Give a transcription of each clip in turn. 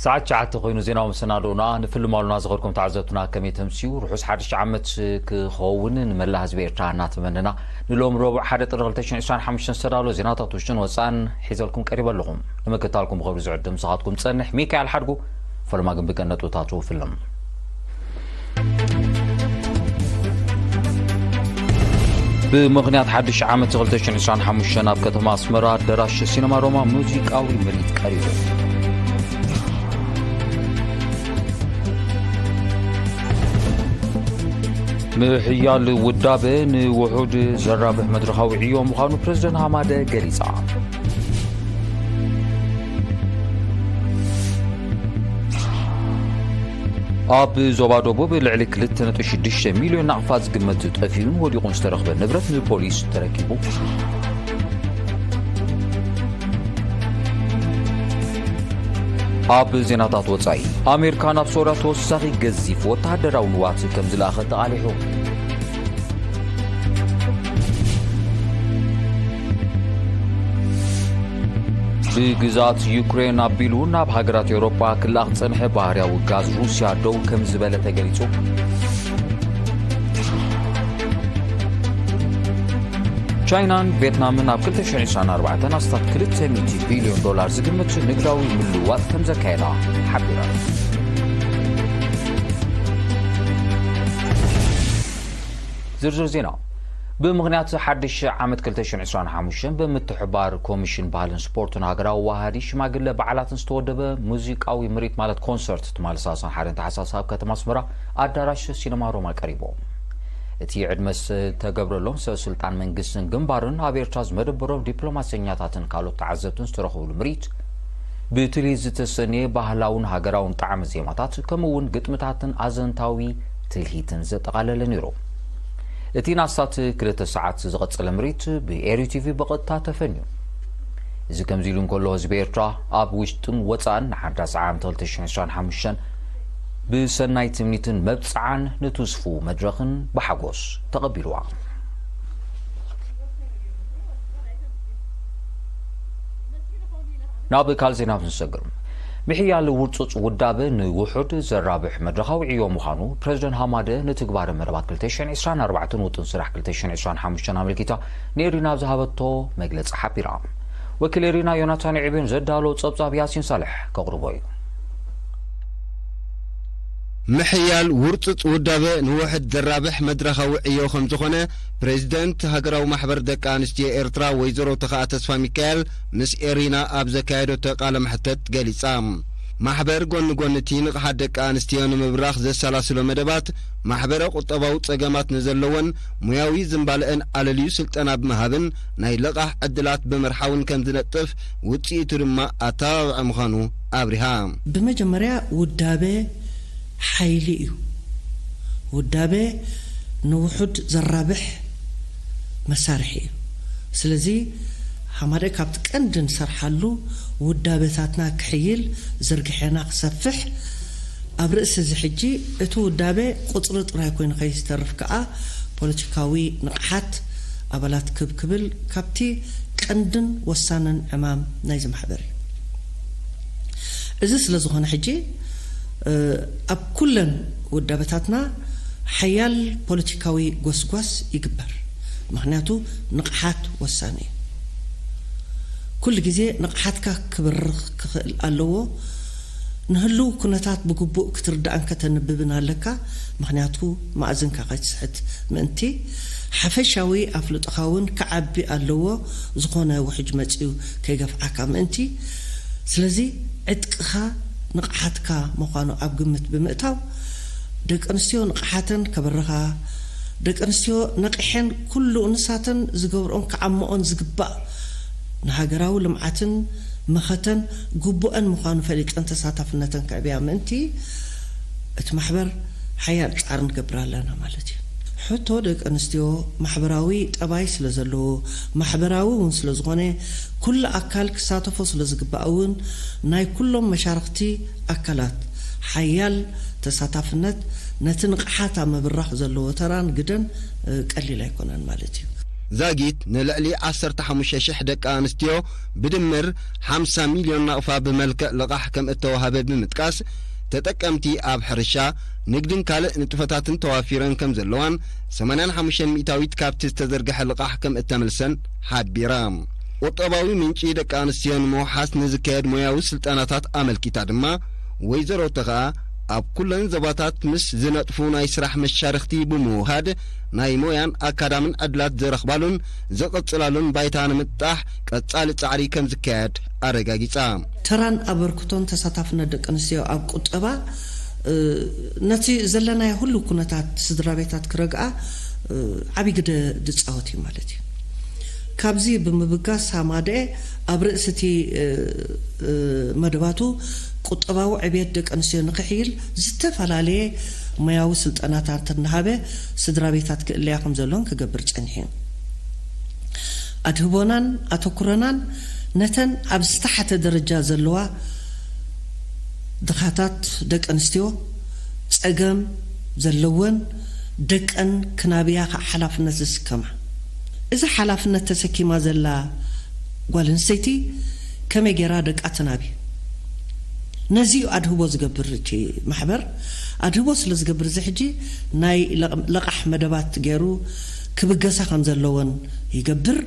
ሰዓት ትሽዓተ ኮይኑ ዜናዊ መሰናዶና ንፍልማሉና ዝኸድኩም ተዓዘብትና ከመይ ተምስዩ? ርሑስ ሓድሽ ዓመት ክኸውን ንመላእ ህዝቢ ኤርትራ እናተመነና፣ ንሎም ረቡዕ ሓደ ጥሪ ክልተ ሽሕን ዕስራን ሓሙሽተን ዝተዳለወ ዜናታት ውሽጥን ወጻእን ሒዘልኩም ቀሪበ ኣለኹም። ንምክትታልኩም ብኸብሪ ዝዕድም ምሳኻትኩም ዝጸንሕ ሚካኤል ሓድጉ። ፈለማ ግን ብቀንዲ ነጥብታቱ ፍልም። ብምኽንያት ሓድሽ ዓመት ክልተ ሽሕን ዕስራን ሓሙሽተን ኣብ ከተማ ኣስመራ ኣዳራሽ ሲነማ ሮማ ሙዚቃዊ ምርኢት ቀሪቡ። ምሕያል ውዳበ ንውሑድ ዘራብሕ መድረኻዊ ዕዮ ምዃኑ ፕረዚደንት ሃማደ ገሊጻ። ኣብ ዞባ ደቡብ ልዕሊ ክልተ ነጥቢ ሽዱሽተ ሚልዮን ናቕፋ ዝግመት ጠፊኡን ወዲቑን ዝተረኽበ ንብረት ንፖሊስ ተረኪቡ። ኣብ ዜናታት ወጻኢ፣ ኣሜሪካ ናብ ሶርያ ተወሳኺ ገዚፍ ወተሃደራዊ ንዋት ከም ዝለኣኸት ተቓሊሑ። ብግዝኣት ዩክሬን ኣቢሉ ናብ ሃገራት ኤውሮጳ ክለኣኽ ዝጸንሐ ባህርያዊ ጋዝ ሩስያ ደው ከም ዝበለ ተገሊጹ። ቻይናን ቬትናምን ኣብ ክልተ ሽሕን ዕስራን ኣርባዕተን ኣስታት ክልተ ሚእቲ ቢልዮን ዶላር ዝግመት ንግዳዊ ምልውዋጥ ከም ዘካየዳ ሓቢረን። ዝርዝር ዜና። ብምኽንያት ሓድሽ ዓመት ክልተ ሽሕን ዕስራን ሓሙሽተን ብምትሕብባር ኮሚሽን ባህልን ስፖርትን ሃገራዊ ዋሃዲ ሽማግለ በዓላትን ዝተወደበ ሙዚቃዊ ምርኢት ማለት ኮንሰርት ትማሊ ሰላሳን ሓደን ታሕሳስ ኣብ ከተማ ኣስመራ ኣዳራሽ ሲነማ ሮማ ቀሪቡ። እቲ ዕድመ ዝተገብረሎም ሰብ ስልጣን መንግስትን ግንባርን ኣብ ኤርትራ ዝመደበሮም ዲፕሎማሰኛታትን ካልኦት ተዓዘብትን ዝተረኸብሉ ምርኢት ብትልሂት ዝተሰነየ ባህላውን ሃገራውን ጣዕመ ዜማታት ከምኡ እውን ግጥምታትን ኣዘንታዊ ትልሂትን ዘጠቓለለ ነይሩ። እቲ ንኣስታት ክልተ ሰዓት ዝቐጸለ ምርኢት ብኤሪ ቲቪ ብቐጥታ ተፈንዩ። እዚ ከምዚ ኢሉ እንከሎ ህዝቢ ኤርትራ ኣብ ውሽጥን ወጻእን ንሓዳስ ዓመት ክልተ ሽሕን ዕስራን ሓሙሽተን ብሰናይ ትምኒትን መብጽዓን ንትስፉው መድረኽን ብሓጎስ ተቐቢልዋ። ናብ ካልእ ዜና ክንሰግር። ምሕያል ውርጹጽ ውዳበ ንውሑድ ዘራብሕ መድረኻዊ ዕዮ ምዃኑ ፕረዚደንት ሃማደ ንትግባረ መደባት ክልተ ሽሕን ዕስራን ኣርባዕተን ውጥን ስራሕ ክልተ ሽሕን ዕስራን ሓሙሽተን ኣመልኪታ ንኤሪና ኣብ ዝሃበቶ መግለጺ ሓቢራ። ወኪል ኤሪና ዮናታን ዕቤን ዘዳሎ ጸብጻብ ያሲን ሳልሕ ከቕርቦ እዩ። ምሕያል ውርጹጽ ውዳበ ንውሑድ ዘራብሕ መድረኻዊ ዕዮ ከም ዝኾነ ፕሬዚደንት ሃገራዊ ማሕበር ደቂ ኣንስትዮ ኤርትራ ወይዘሮ ተኽኣ ተስፋ ሚካኤል ምስ ኤሪና ኣብ ዘካየደቶ ቃለ መሕተት ገሊጻ። ማሕበር ጎኒ ጎኒ እቲ ንቕሓት ደቂ ኣንስትዮ ንምብራኽ ዘሰላስሎ መደባት ማሕበረ ቁጠባዊ ጸገማት ንዘለወን ሙያዊ ዝንባለአን ኣለልዩ ስልጠና ብምሃብን ናይ ልቓሕ ዕድላት ብምርሓውን ከም ዝነጥፍ ውጽኢቱ ድማ ኣተባባዒ ምዃኑ ኣብሪሃ። ብመጀመርያ ውዳበ ሓይሊ እዩ። ውዳበ ንውሑድ ዘራብሕ መሳርሒ እዩ። ስለዚ ሃማደ ካብቲ ቀንዲ ንሰርሓሉ ውዳበታትና ክሕይል፣ ዝርግሐና ክሰፍሕ፣ ኣብ ርእሲ እዚ ሕጂ እቲ ውዳበ ቁጽሪ ጥራይ ኮይኑ ከይተርፍ ከኣ ፖለቲካዊ ንቕሓት ኣባላት ክብ ክብል ካብቲ ቀንድን ወሳንን ዕማም ናይዚ ማሕበር እዩ። እዚ ስለ ዝኾነ ሕጂ ኣብ ኩለን ውዳበታትና ሓያል ፖለቲካዊ ጎስጓስ ይግበር። ምኽንያቱ ንቕሓት ወሳኒ እዩ። ኩሉ ግዜ ንቕሓትካ ክብርኽ ክኽእል ኣለዎ። ንህልው ኩነታት ብግቡእ ክትርዳእን ከተንብብን ኣለካ፣ ምኽንያቱ መኣዝንካ ከይትስሕት ምእንቲ። ሓፈሻዊ ኣፍልጦኻ እውን ክዓቢ ኣለዎ፣ ዝኾነ ውሕጅ መጺኡ ከይገፍዓካ ምእንቲ። ስለዚ ዕጥቅኻ ንቕሓትካ ምዃኑ ኣብ ግምት ብምእታው፣ ደቂ ኣንስትዮ ንቕሓተን ከበርኻ፣ ደቂ ኣንስትዮ ነቒሐን ኩሉ ንሳተን ዝገብርኦን ክዓምኦን ዝግባእ ንሃገራዊ ልምዓትን መኸተን ግቡአን ምዃኑ ፈሊጠን ተሳታፍነተን ከዕብያ ምእንቲ እቲ ማሕበር ሓያል ጻዕሪ ንገብር ኣለና ማለት እዩ። ሕቶ ደቂ ኣንስትዮ ማሕበራዊ ጠባይ ስለ ዘለዎ፣ ማሕበራዊ እውን ስለ ዝኾነ፣ ኩሉ ኣካል ክሳተፎ ስለ ዝግባእ እውን ናይ ኩሎም መሻርኽቲ ኣካላት ሓያል ተሳታፍነት ነቲ ንቕሓት ኣብ ምብራኽ ዘለዎ ተራን ግደን ቀሊል ኣይኮነን ማለት እዩ። ዛጊት ንልዕሊ ዓሰርተ ሓሙሽተ ሽሕ ደቂ ኣንስትዮ ብድምር ሓምሳ ሚልዮን ናቕፋ ብመልክዕ ልቓሕ ከም እተዋህበ ብምጥቃስ፣ ተጠቀምቲ ኣብ ሕርሻ፣ ንግድን ካልእ ንጥፈታትን ተዋፊረን ከም ዘለዋን፣ ሰማንያን ሓሙሽተን ሚእታዊት ካብቲ ዝተዘርግሐ ልቓሕ ከም እተመልሰን ሓቢራ። ቁጠባዊ ምንጪ ደቂ ኣንስትዮ ንምውሓስ ንዝካየድ ሞያዊ ስልጠናታት ኣመልኪታ ድማ፣ ወይዘሮ ተኸኣ ኣብ ኩለን ዞባታት ምስ ዝነጥፉ ናይ ስራሕ መሻርኽቲ ብምውሃድ፣ ናይ ሞያን ኣካዳምን ዕድላት ዝረኽባሉን ዝቕጽላሉን ባይታ ንምጥጣሕ ቀጻሊ ጻዕሪ ከም ዝካየድ ኣረጋጊጻ። ተራን ኣበርክቶን ተሳታፍነት ደቂ ኣንስትዮ ኣብ ቁጠባ፣ እ፣ ነቲ ዘለናዮ ሁሉ ኩነታት ስድራ ቤታት ክረግኣ፣ እ፣ ዓቢ ግደ ዝጻወት እዩ ማለት እዩ። ካብዚ ብምብጋስ ሃማደኤ ኣብ ርእሲ እቲ፣ እ፣ እ፣ መደባቱ ቁጠባዊ ዕብየት ደቂ ኣንስትዮ ንኽሕይል ዝተፈላለየ ሞያዊ ስልጠናታት እናሃበ ስድራ ቤታት ክእለያ ከም ዘለዎን ክገብር ጸኒሑ እዩ። ኣድህቦናን ኣተኩሮናን ነተን ኣብ ዝተሓተ ደረጃ ዘለዋ ድኻታት ደቂ ኣንስትዮ፣ ጸገም ዘለወን ደቀን ክናብያ ከዓ ሓላፍነት ዝስከማ። እዚ ሓላፍነት ተሰኪማ ዘላ ጓል ኣንስተይቲ ከመይ ገይራ ደቃ ትናቢ? ነዚ እዩ ኣድህቦ ዝገብር እቲ ማሕበር። ኣድህቦ ስለ ዝገብር፣ እዚ ሕጂ ናይ ለቕ-፣ ለቓሕ መደባት ገይሩ ክብገሳ ከም ዘለዎን ይገብር።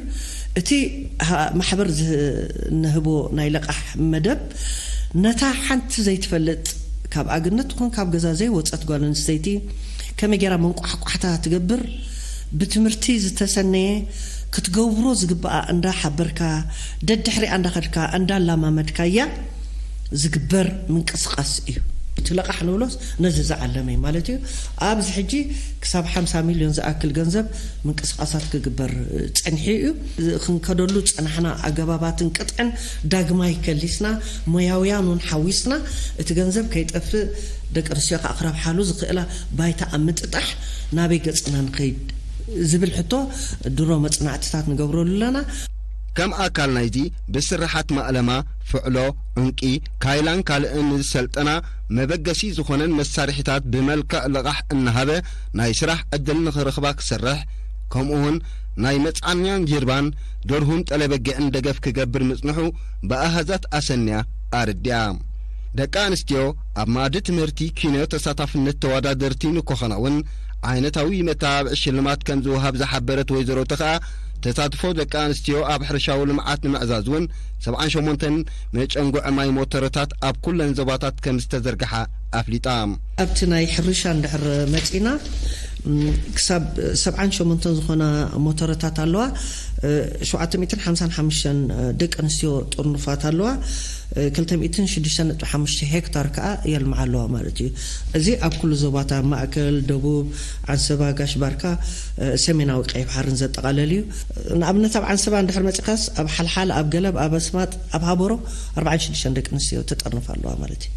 እቲ ሃ-፣ ማሕበር ዝንህቦ ናይ ለቓሕ መደብ፣ ነታ ሓንቲ ዘይትፈልጥ፣ ካብ ኣግነት ትኹን ካብ ገዛ ዘይወጸት ጓል ኣንስተይቲ ከመይ ገይራ መንቋሕቋሕታ ትገብር፣ ብትምህርቲ ዝተሰነየ፣ ክትገብሮ ዝግብኣ እንዳሓበርካ፣ ደድሕሪኣ እንዳኸድካ፣ እንዳላማመድካያ ዝግበር ምንቅስቃስ እዩ። እቲ ለቓሕ ንብሎስ ነዚ ዝዓለመ እዩ ማለት እዩ። ኣብዚ ሕጂ ክሳብ ሓምሳ ሚልዮን ዝኣክል ገንዘብ ምንቅስቃሳት ክግበር ጸኒሑ እዩ። ክንከደሉ ዝጸናሕና ኣገባባትን ቅጥዕን ዳግማይ ከሊስና፣ ሞያውያን እውን ሓዊስና፣ እቲ ገንዘብ ከይጠፍእ፣ ደቂ ኣንስትዮ ከኣ ክረብሓሉ ዝኽእላ ባይታ ኣብ ምጥጣሕ ናበይ ገጽና ንኸይድ ዝብል ሕቶ ድሮ መጽናዕትታት ንገብረሉ ኣለና። ከም ኣካል ናይዚ፣ ብስርሓት ማእለማ፣ ፍዕሎ፣ ዑንቂ፣ ካይላን ካልእን ንዝሰልጠና መበገሲ ዝኾነን መሳርሒታት ብመልክዕ ልቓሕ እናሃበ ናይ ስራሕ ዕድል ንኽረኽባ ክሰርሕ፣ ከምኡውን ናይ መጽዓኛን ጀልባን ደርሁን ጠለበጊዕን ደገፍ ክገብር ምጽንሑ ብኣሃዛት ኣሰንያ ኣረዲኣ። ደቂ ኣንስትዮ ኣብ መኣዲ ትምህርቲ ኪኖ ተሳታፍነት ተወዳደርቲ ንክኾና እውን ዓይነታዊ መተባብዒ ሽልማት ከም ዝወሃብ ዝሓበረት ወይዘሮ ተኸኣ፣ ተሳትፎ ደቂ ኣንስትዮ ኣብ ሕርሻዊ ልምዓት ንምዕዛዝ እውን ሰብዓን ሸሞንተን መጨንጉዒ ማይ ሞተረታት ኣብ ኩለን ዞባታት ከም ዝተዘርግሓ ኣፍሊጣ። ኣብቲ ናይ ሕርሻ እንድሕር መጺና፣ ም፣ ክሳብ ሰብዓን ሸሞንተን ዝኾና ሞተረታት ኣለዋ። እ፣ ሸውዓተ ሚእትን ሓምሳን ሓሙሽተን ደቂ ኣንስትዮ ጥርኑፋት ኣለዋ። እ፣ ክልተ ሚእትን ሽዱሽተ ነጥቢ ሓሙሽተ ሄክታር ከኣ የልምዓ ኣለዋ ማለት እዩ። እዚ ኣብ ኩሉ ዞባታት ማእከል፣ ደቡብ፣ ዓንሰባ፣ ጋሽ ባርካ፣ እ፣ ሰሜናዊ ቀይሕ ባሕርን ዘጠቓለል እዩ። ንኣብነት ኣብ ዓንሰባ እንድሕር መጺኻስ ኣብ ሓልሓል፣ ኣብ ገለብ፣ ኣብ ኣስማጥ፣ ኣብ ሃበሮ ኣርባዓን ሽዱሽተን ደቂ ኣንስትዮ ትጥርንፍ ኣለዋ ማለት እዩ።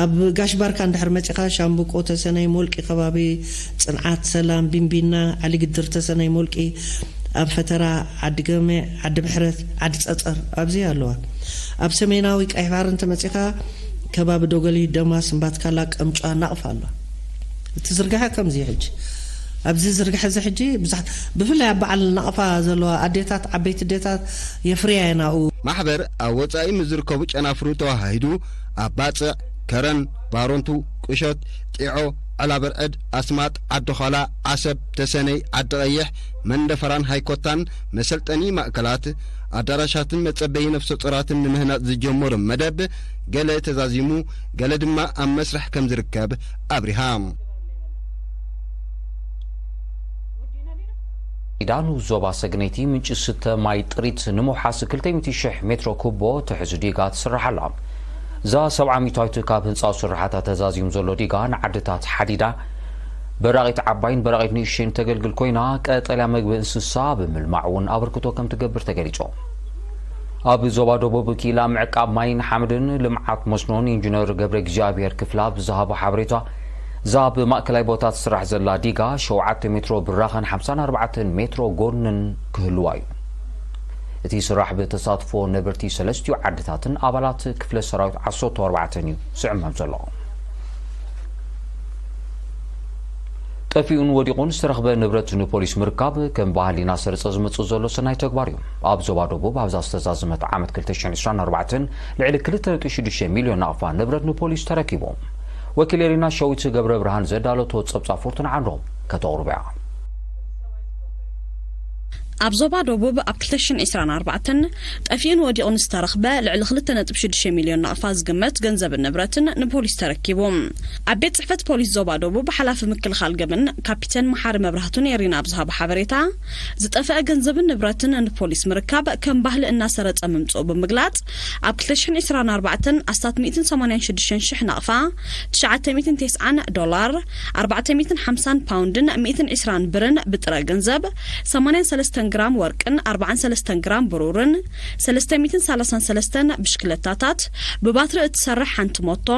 ኣብ ጋሽ ባርካ እንድሕር መጺኻ ሻምብቆ፣ ተሰነይ፣ ሞልቂ ከባቢ፣ ጽንዓት፣ ሰላም፣ ቢንቢና፣ ዓሊ ግድር፣ ተሰነይ፣ ሞልቂ፣ ኣብ ፈተራ፣ ዓዲ ገሜ፣ ዓዲ ምሕረት፣ ዓዲ ጸጸር ኣብዚ ኣለዋ። ኣብ ሰሜናዊ ቀይሕ ባሕሪ እንተመጺኻ ከባቢ ዶገሊ፣ ደማስ፣ እምባትካላ፣ ቀምጫ፣ ናቕፋ ኣለዋ። እቲ ዝርግሐ ከምዚ እዩ። ሕጂ ኣብዚ ዝርግሐ እዚ ሕጂ ብዙሓት፣ ብፍላይ ኣብ በዓል ናቕፋ ዘለዋ ኣዴታት፣ ዓበይቲ ኣዴታት የፍርያ እየን ኣብኡ። ማሕበር ኣብ ወጻኢ ምስ ዝርከቡ ጨናፍሩ ተዋሃሂዱ ኣብ ባጽዕ፣ ከረን፣ ባሮንቱ፣ ቁሸት፣ ጢዖ፣ ዕላብርዕድ፣ ኣስማጥ፣ ዓዲ ዃላ፣ ዓሰብ፣ ተሰነይ፣ ዓዲ ቐይሕ፣ መንደፈራን ሃይኮታን መሰልጠኒ ማእከላት፣ ኣዳራሻትን መጸበዪ ነፍሰ ጡራትን ንምህናጽ ዝጀመሮ መደብ፣ ገለ ተዛዚሙ፣ ገለ ድማ ኣብ መስርሕ ከም ዝርከብ ኣብሪሃ። ዳኑ ዞባ ሰግነይቲ ምንጪ ስተ ማይ ጥሪት ንምውሓስ ክልተ ሚእቲ ሽሕ ሜትሮ ኩቦ ትሕዚ ዲጋ ትስራሕ ኣላ። እዛ ሰብዓ ሚእታዊት ካብ ህንጻ ስራሓታ ተዛዚሙ ዘሎ ዲጋ ንዓድታት ሓዲዳ በራቒት ዓባይን በራቒት ንእሽተይን ተገልግል ኮይና፣ ቀጠልያ መግቢ እንስሳ ብምልማዕ እውን ኣበርክቶ ከም ትገብር ተገሊጹ። ኣብ ዞባ ደቡብ ክኢላ ምዕቃብ ማይን ሓመድን ልምዓት መስኖን ኢንጂነር ገብረ እግዚኣብሔር ክፍላ ብዝሃቦ ሓበሬታ፣ እዛ ብማእከላይ ቦታ ትስራሕ ዘላ ዲጋ ሸውዓተ ሜትሮ ብራኸን ሓምሳን ኣርባዕተን ሜትሮ ጎንን ክህልዋ እዩ። እቲ ስራሕ ብተሳትፎ ነበርቲ ሰለስቲኡ ዓድታትን ኣባላት ክፍለ ሰራዊት ዓሰርተ ኣርባዕተን እዩ ዝዕመም ዘሎ። ጠፊኡን ወዲቑን ዝተረኽበ ንብረት ንፖሊስ ምርካብ ከም ባህሊ እናሰረጸ ዝመጽእ ዘሎ ሰናይ ተግባር እዩ። ኣብ ዞባ ደቡብ ኣብዛ ዝተዛዘመት ዓመት ክልተ ሽሕን ዕስራን ኣርባዕተን ልዕሊ ክልተ ነጥቢ ሽዱሽተ ሚልዮን ናቕፋ ንብረት ንፖሊስ ተረኪቡ። ወኪል ኤሪና ሸዊት ገብረ ብርሃን ዘዳለቶ ጸብጻብ ፎርቱና ዓንዶ ከተቕርቦ እያ። ኣብ ዞባ ደቡብ ኣብ ክልተ ሽሕን ዕስራን ኣርባዕተን ጠፊኡን ወዲቑን ዝተረኽበ ልዕሊ ክልተ ነጥቢ ሽዱሽተ ሚልዮን ናቕፋ ዝግመት ገንዘብን ንብረትን ንፖሊስ ተረኪቡ። ኣብ ቤት ጽሕፈት ፖሊስ ዞባ ደቡብ ሓላፊ ምክልኻል ገበን ካፒተን መሓሪ መብራህቱ ነይሪና ኣብ ዝሃቦ ሓበሬታ፣ ዝጠፍአ ገንዘብን ንብረትን ንፖሊስ ምርካብ ከም ባህሊ እናሰረጸ ምምጽኡ ብምግላጽ፣ ኣብ ክልተ ሽሕን ዕስራን ኣርባዕተን ኣስታት ሚእትን ሰማንያን ሽዱሽተን ሽሕ ናቕፋ፣ ትሽዓተ ሚእትን ተስዓን ዶላር፣ ኣርባዕተ ሚእትን ሓምሳን ፓውንድን ሚእትን ዕስራን ብርን ብጥረ ገንዘብ፣ ሰማንያን ሰለስተን ግራም ወርቅን ኣርባዓን ሰለስተን ግራም ብሩርን፣ ሰለስተ ሚእትን ሰላሳን ሰለስተን ብሽክለታታት፣ ብባትሪ እትሰርሕ ሓንቲ ሞቶ፣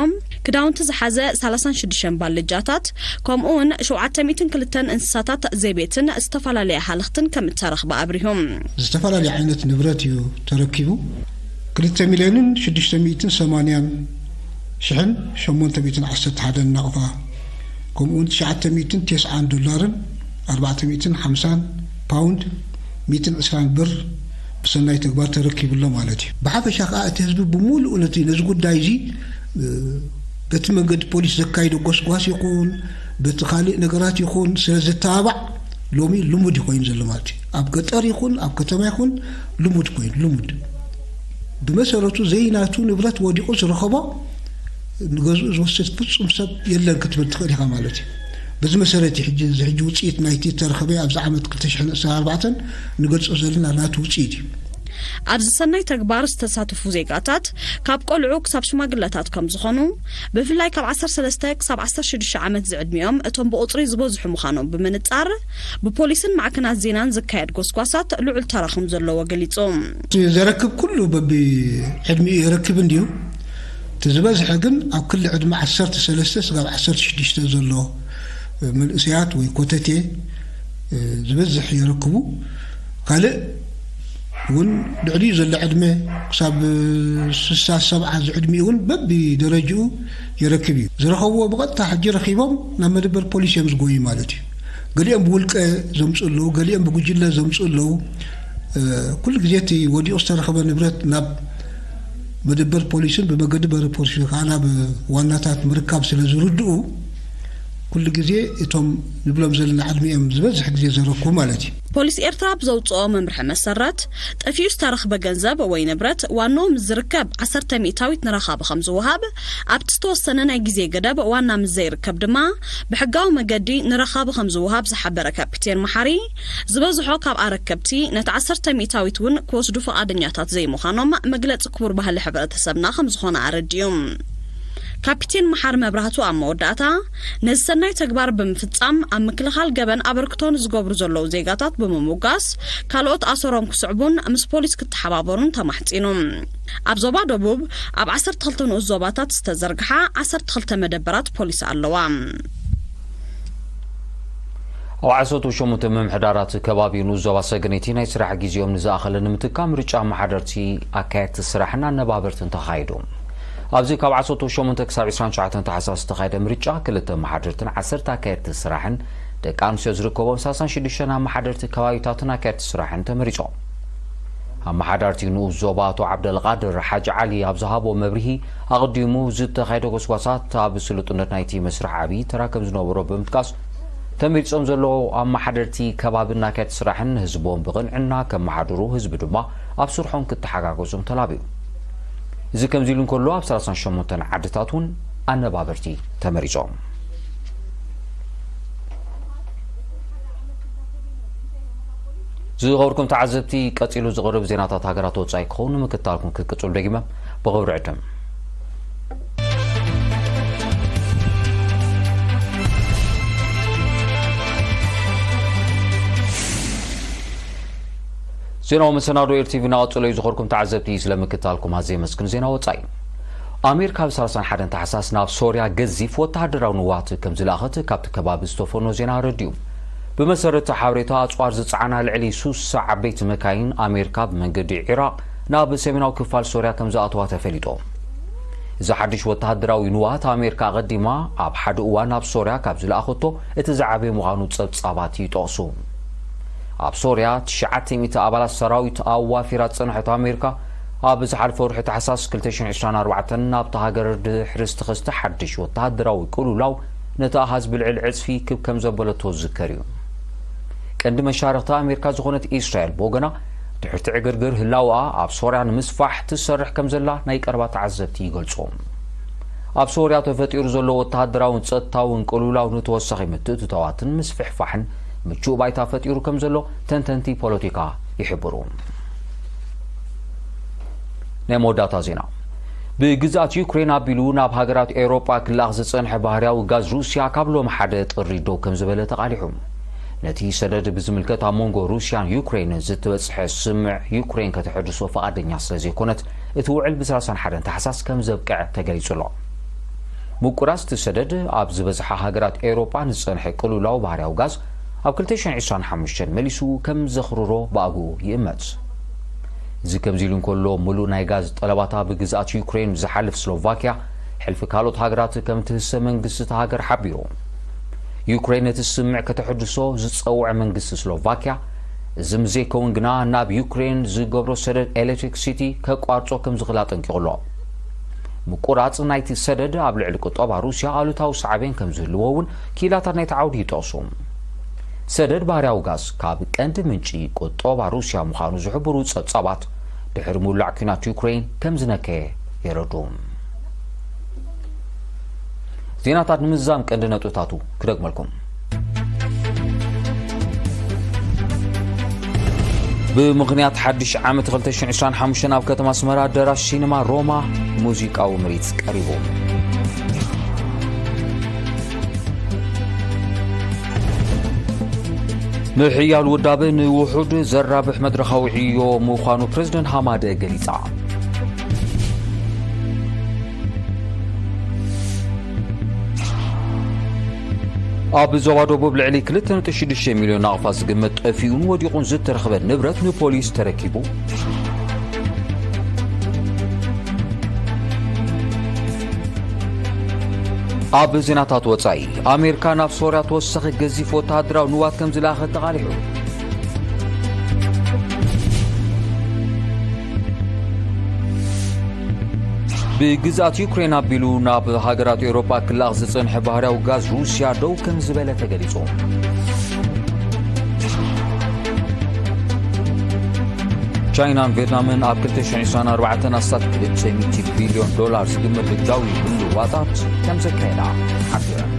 ክዳውንቲ ዝሓዘ ሰላሳን ሽዱሽተን ባልጃታት፣ ከምኡ እውን ሸውዓተ ሚእትን ክልተን እንስሳታት ዘቤትን ዝተፈላለያ ሃለኽትን ከም እተረኽበ ኣብሪሁ። ዝተፈላለየ ዓይነት ንብረት እዩ ተረኪቡ። ክልተ ሚልዮንን ሽዱሽተ ሚእትን ሰማንያን ሽሕን ሸሞንተ ሚእትን ዓሰርተ ሓደን ናቕፋ፣ ከምኡውን ትሽዓተ ሚእትን ተስዓን ዶላርን ኣርባዕተ ሚእትን ሓምሳን ፓውንድ ሚእትን ዕስራን ብር ብሰናይ ተግባር ተረኪቡ ኣሎ ማለት እዩ። ብሓፈሻ ከኣ እቲ ህዝቢ ብምሉኡ ነቲ፣ ነዚ ጉዳይ እዚ፣ እ፣ በቲ መንገዲ ፖሊስ ዘካይዶ ጎስጓስ ይኹን፣ በቲ ካልእ ነገራት ይኹን ስለ ዘተባባዕ ሎሚ ልሙድ እዩ ኮይኑ ዘሎ ማለት እዩ። ኣብ ገጠር ይኹን ኣብ ከተማ ይኹን ልሙድ ኮይኑ፣ ልሙድ። ብመሰረቱ ዘይናቱ ንብረት ወዲቑ ዝረኸቦ ንገዝኡ ዝወስድ ፍጹም ሰብ የለን ክትብል ትኽእል ኢኻ ማለት እዩ። በዚ መሰረት እዩ ሕጂ፣ እዚ ሕጂ ውጽኢት ናይቲ ተረኸበ ኣብዚ ዓመት ክልተ ሽሕን ዕስራን ኣርባዕተን ንገልጾ ዘለና ናቱ ውጽኢት እዩ። ኣብዚ ሰናይ ተግባር ዝተሳተፉ ዜጋታት ካብ ቆልዑ ክሳብ ሽማግለታት ከም ዝኾኑ፣ ብፍላይ ካብ ዓሰርተ ሰለስተ ክሳብ ዓሰርተ ሽዱሽተ ዓመት ዝዕድሚኦም እቶም ብቑጽሪ ዝበዝሑ ምዃኖም ብምንጻር፣ ብፖሊስን ማዕከናት ዜናን ዝካየድ ጎስጓሳት ልዑል ተራ ከም ዘለዎ ገሊጹ። እቲ ዘረክብ ኩሉ በቢ ዕድሚኡ የረክብ እንድዩ። እቲ ዝበዝሐ ግን ኣብ ክሊ ዕድመ ዓሰርተ ሰለስተ ስጋብ ዓሰርተ ሽዱሽተ ዘሎ መንእሰያት ወይ ኮተቴ፣ እ፣ ዝበዝሕ የረክቡ። ካልእ እውን ልዕሊኡ ዘሎ ዕድመ ክሳብ ስሳ ሰብዓ ዝዕድሚኡ እውን በቢ ደረጅኡ የረክብ እዩ። ዝረኸብዎ ብቐጥታ ሕጂ ረኺቦም ናብ መደበር ፖሊስ እዮም ዝጎዩ ማለት እዩ። ገሊኦም ብውልቀ ዘምፅኡ ኣለዉ፣ ገሊኦም ብጉጅለ ዘምፅኡ ኣለዉ። እ፣ ኩሉ ግዜ እቲ ወዲቑ ዝተረኸበ ንብረት ናብ መደበር ፖሊስን ብመገዲ በሪ ፖሊስ ወይ ከዓ ናብ ዋናታት ምርካብ ስለ ዝርድኡ፣ ኩሉ ግዜ እቶም ንብሎም ዘለና ዕድሚኦም ዝበዝሕ ግዜ ዘረኩ ማለት እዩ። ፖሊስ ኤርትራ ብዘውፅኦ መምርሒ መሰረት፣ ጠፊኡ ዝተረኽበ ገንዘብ ወይ ንብረት ዋንኡ ምስ ዝርከብ ዓሰርተ ሚእታዊት ንረኻቢ ከም ዝወሃብ፣ ኣብቲ ዝተወሰነ ናይ ግዜ ገደብ ዋና ምስ ዘይርከብ ድማ ብሕጋዊ መገዲ ንረኻቢ ከም ዝወሃብ ዝሓበረ ካፒቴን መሓሪ፣ ዝበዝሖ ካብ ኣረከብቲ ነቲ ዓሰርተ ሚእታዊት እውን ክወስዱ ፍቓደኛታት ዘይምዃኖም መግለፂ ክቡር ባህሊ ሕብረተሰብና ከም ዝኾነ ኣረዲኡ። ካፒቴን መሓሪ መብራህቱ ኣብ መወዳእታ፣ ነዚ ሰናይ ተግባር ብምፍጻም ኣብ ምክልኻል ገበን ኣበርክቶ ንዝገብሩ ዘለዉ ዜጋታት ብምምጓስ፣ ካልኦት ኣሰሮም ክስዕቡን ምስ ፖሊስ ክተሓባበሩን ተማሕጺኑ። ኣብ ዞባ ደቡብ ኣብ ዓሰርተ ክልተ ንኡስ ዞባታት ዝተዘርግሓ ዓሰርተ ክልተ መደበራት ፖሊስ ኣለዋ። ኣብ ዓሰርተ ሸሞንተ ምምሕዳራት ከባቢ ንኡስ ዞባ ሰገነይቲ ናይ ስራሕ ግዜኦም ንዝኣኸለ ንምትካእ ምርጫ ኣመሓደርቲ፣ ኣካየድቲ ስራሕን ኣነባበርትን ተኻይዱ። ኣብዚ ካብ ዓሰርተ ሸሞንተ ክሳብ ዕስራን ትሽዓተን ታሕሳስ ዝተኻየደ ምርጫ ክልተ ኣመሓደርትን ዓሰርተ ኣካየድቲ ስራሕን ደቂ ኣንስትዮ ዝርከቦም ሰላሳን ሽዱሽተን ኣመሓደርቲ ከባቢታትን ኣካየድቲ ስራሕን ተመሪጾም። ኣመሓዳርቲ ንኡስ ዞባ ኣቶ ዓብደልቃድር ሓጂ ዓሊ ኣብ ዝሃቦ መብርሂ፣ ኣቐዲሙ ዝተኻየደ ጎስጓሳት ኣብ ስሉጥነት ናይቲ መስርሕ ዓብዪ ተራ ከም ዝነበሮ ብምጥቃስ፣ ተመሪጾም ዘለዉ ኣመሓደርቲ ከባብን ኣካየድቲ ስራሕን ህዝቦም ብቕንዕና ከመሓድሩ፣ ህዝቢ ድማ ኣብ ስርሖም ክተሓጋገዞም ተላብዩ። እዚ ከምዚ ኢሉ እንከሎ፣ ኣብ ሰላሳን ሸሞንተን ዓድታት እውን ኣነባበርቲ ተመሪጾም። ዝኸበርኩም ተዓዘብቲ፣ ቀጺሉ ዝቐርብ ዜናታት ሃገራት ወጻኢ ክኸውን ንምክትታልኩም ክትቅጽሉ ደጊመ ብኽብሪ ዕድም። ዜናዊ መሰናዶ ኤር ቲቪ እናቐጸሎ እዩ። ዝኸበርኩም ተዓዘብቲ፣ ስለ ምክትታልኩም ኣዝየ የመስግን። ዜና ወጻኢ። ኣሜሪካ ኣብ ሰላሳን ሓደን ታሕሳስ ናብ ሶርያ ገዚፍ ወተሃደራዊ ንዋት ከም ዝለኣኸት ካብቲ ከባቢ ዝተፈኖ ዜና ኣረዲኡ። ብመሰረት ሓበሬታ፣ ኣጽዋር ዝጸዓና ልዕሊ ሱሳ ዓበይቲ መካይን ኣሜሪካ ብመንገዲ ዒራቕ ናብ ሰሜናዊ ክፋል ሶርያ ከም ዝኣተዋ ተፈሊጡ። እዚ ሓድሽ ወተሃደራዊ ንዋት፣ ኣሜሪካ ኣቐዲማ ኣብ ሓደ እዋን ናብ ሶርያ ካብ ዝለኣኸቶ እቲ ዝዓበየ ምዃኑ ጸብጻባት ይጠቕሱ። ኣብ ሶርያ ትሽዓተ ሚእቲ ኣባላት ሰራዊት ኣዋፊራ ዝጸንሐት ኣሜሪካ፣ ኣብ ዝሓለፈ ወርሒ ታሕሳስ ክልተ ሽሕን ዕስራን ኣርባዕተን ናብታ ሃገር ድሕሪ ዝተኸስተ ሓድሽ ወተሃደራዊ ቅልውላው፣ ነቲ ኣሃዝ ብልዕሊ ዕጽፊ ክብ ከም ዘበለቶ ዝዝከር እዩ። ቀንዲ መሻርኽቲ ኣሜሪካ ዝኾነት ኢስራኤል ብወገና፣ ድሕርቲ ዕግርግር ህላውኣ ኣብ ሶርያ ንምስፋሕ ትሰርሕ ከም ዘላ ናይ ቀረባ ተዓዘብቲ ይገልጹ። ኣብ ሶርያ ተፈጢሩ ዘሎ ወተሃደራውን ጸጥታውን ቅልውላው ንተወሳኺ ምትእትታዋትን ምስፍሕፋሕን ምቹእ ባይታ ፈጢሩ ከም ዘሎ ተንተንቲ ፖለቲካ ይሕብሩ። ናይ መወዳእታ ዜና። ብግዝኣት ዩክሬን ኣቢሉ ናብ ሃገራት ኤውሮጳ ክለኣኽ ዝጸንሐ ባህርያዊ ጋዝ ሩስያ ካብ ሎሚ ሓደ ጥሪ ደው ከም ዝበለ ተቓሊሑ። ነቲ ሰደድ ብዝምልከት ኣብ መንጎ ሩስያን ዩክሬንን ዝተበጽሐ ስምምዕ ዩክሬን ከተሐድሶ ፍቓደኛ ስለ ዘይኮነት፣ እቲ ውዕል ብ ሰላሳን ሓደን ታሕሳስ ከም ዘብቅዕ ተገሊጹ ኣሎ። ምቁራጽ እቲ ሰደድ ኣብ ዝበዝሓ ሃገራት ኤውሮጳ ንዝጸንሐ ቅልውላው ባህርያዊ ጋዝ ኣብ ክልተ ሽሕን ዕስራን ሓሙሽተን መሊሱ ከም ዘኽርሮ ብኣግኡ ይእመት። እዚ ከምዚ ኢሉ እንከሎ፣ ምሉእ ናይ ጋዝ ጠለባታ ብግዝኣት ዩክሬን ዝሓልፍ ስሎቫኪያ፣ ሕልፊ ካልኦት ሃገራት ከም ትህሰ መንግስቲ እታ ሃገር ሓቢሩ። ዩክሬን ነቲ ስምምዕ ከተሐድሶ ዝጸውዐ መንግስቲ ስሎቫኪያ፣ እዚ ምስ ዘይከውን ግና ናብ ዩክሬን ዝገብሮ ሰደድ ኤሌክትሪክ ሲቲ ከቋርጾ ከም ዝኽእል ኣጠንቂቑ ኣሎ። ምቁራጽ ናይቲ ሰደድ ኣብ ልዕሊ ቁጠባ ሩስያ ኣሉታዊ ሳዕቤን ከም ዝህልዎ እውን ክኢላታት ናይቲ ዓውዲ ይጠቕሱ። ሰደድ ባህርያዊ ጋዝ ካብ ቀንዲ ምንጪ ቁጠባ ሩስያ ምዃኑ ዝሕብሩ ጸብጻባት፣ ድሕሪ ምውላዕ ኲናት ዩክሬን ከም ዝነከየ የረድኡ። ዜናታት ንምዝዛም ቀንዲ ነጥብታቱ ክደግመልኩም። ብምኽንያት ሓድሽ ዓመት ክልተ ሽሕን ዕስራን ሓሙሽተን ኣብ ከተማ ኣስመራ ኣዳራሽ ሲነማ ሮማ ሙዚቃዊ ምርኢት ቀሪቡ። ምሕያል ውዳበ ንውሑድ ዘራብሕ መድረኻዊ ዕዮ ምዃኑ ፕሬዝደንት ሃማደ ገሊጻ። ኣብ ዞባ ደቡብ ልዕሊ ክልተ ነጥቢ ሽዱሽተ ሚልዮን ናቕፋ ዝግመት ጠፊኡን ወዲቑን ዝተረኽበ ንብረት ንፖሊስ ተረኪቡ። ኣብ ዜናታት ወጻኢ፣ ኣሜሪካ ናብ ሶርያ ተወሳኺ ገዚፍ ወተሃደራዊ ንዋት ከም ዝለኣኸት ተቓሊሑ። ብግዝኣት ዩክሬን ኣቢሉ ናብ ሃገራት ኤውሮጳ ክለኣኽ ዝጸንሐ ባህርያዊ ጋዝ ሩስያ ደው ከም ዝበለ ተገሊጹ። ቻይናን ቪየትናምን ኣብ ክልተ ሽሕን ዕስራን ኣርባዕተን ኣስታት ክልተ ሚእቲ ቢልዮን ዶላር ዝግመት ንግዳዊ ምልውዋጣት ከም ዘካየዳ ሓቢረን።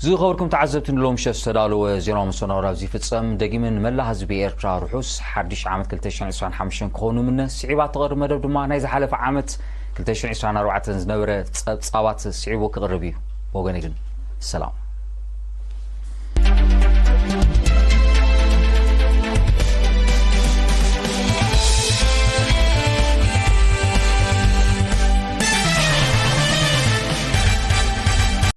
ዝኸበርኩም ተዓዘብቲ፣ ንሎሚ ምሸት ዝተዳለወ ዜናዊ መሰናዶ ኣብዚ ይፍጸም። ደጊመ ንመላእ ህዝቢ ኤርትራ ርሑስ ሓድሽ ዓመት ክልተ ሽሕን ዕስራን ሓሙሽተን ክኸውን እምነ። ስዒባ እትቐርብ መደብ ድማ ናይ ዝሓለፈ ዓመት ክልተ ሽሕን ዕስራን ኣርባዕተን ዝነበረ ጸብጻባት ስዒቡ ክቕርብ እዩ። ብወገነይ ግን ሰላም።